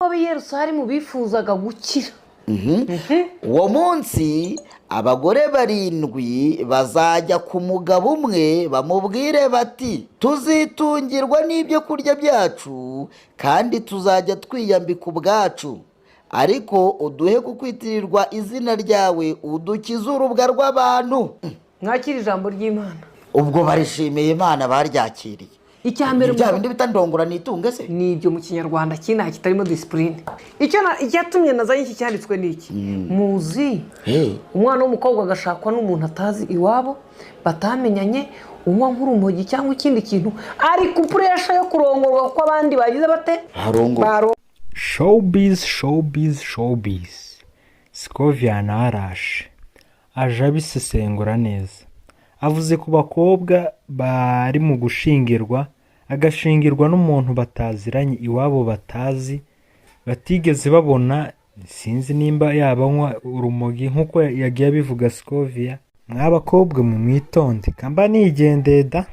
Ab'i Yerusalemu bifuzaga gukira. Uwo munsi abagore barindwi bazajya ku mugabo umwe, bamubwire bati: "Tuzitungirwa n'ibyo kurya byacu, kandi tuzajya twiyambika ubwacu, ariko uduhe kukwitirirwa izina ryawe, udukize urubwa rw'abantu." Mwakira ijambo ry'Imana. Ubwo barishimiye Imana, baryakiriye. Icya mbere, Bya bindi bita ndongora nitunge se? Ni ibyo mu Kinyarwanda kinaha kitarimo discipline. Icyatumye nazanye iki cyanditswe ni iki: muzi umwana w'umukobwa agashakwa n'umuntu atazi iwabo, batamenyanye, unywa nk'urumogi cyangwa ikindi kintu, ari ku pressure yo kurongorwa kuko abandi bagize bate? Barongowe. Showbiz, showbiz, showbiz. Scovia narashe aje abisesengura neza, avuze ku bakobwa bari mu gushingirwa, agashingirwa n'umuntu bataziranye, iwabo batazi, batigeze babona. Sinzi nimba yaba anywa urumogi nk'uko yagiye abivuga Scovia. Mwa bakobwa mwe, mwitonde kamba nigendeye da.